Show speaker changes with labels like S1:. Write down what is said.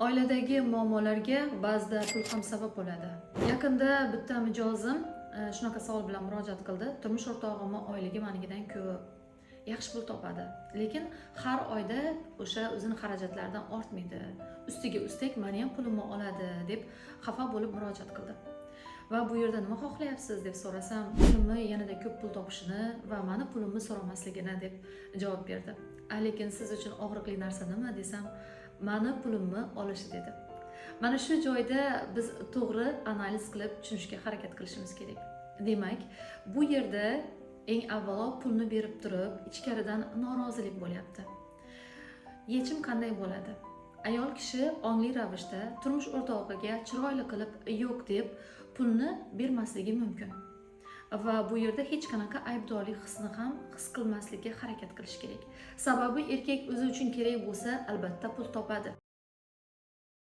S1: Oiladagi muammolarga ba'zida pul ham sabab bo'ladi. Yaqinda bitta mijozim shunaqa savol bilan murojaat qildi: "Turmush o'rtog'imni oyligi manikidan ko'p, yaxshi pul topadi, lekin har oyda o'sha o'zini xarajatlaridan ortmaydi, ustiga ustak mani ham pulimni oladi", deb xafa bo'lib murojaat qildi. Va bu yerda nima xohlayapsiz deb so'rasam, "Pulimni yanada ko'p pul topishini va mani pulimni so'ramasligini", deb javob berdi. "A lekin siz uchun og'riqli narsa nima?" desam, "Mani pulimni olishi", dedi. Mana shu joyda biz to'g'ri analiz qilib tushunishga harakat qilishimiz kerak. Demak, bu yerda eng avvalo pulni berib turib, ichkaridan norozilik bo'lyapti. Yechim qanday bo'ladi? Ayol kishi ongli ravishda turmush o'rtog'iga chiroyli qilib yo'q deb pulni bermasligi mumkin va bu yerda hech qanaqa aybdorlik hissini ham his qilmaslikka harakat qilish kerak. Sababi erkak o'zi uchun kerak bo'lsa, albatta pul topadi.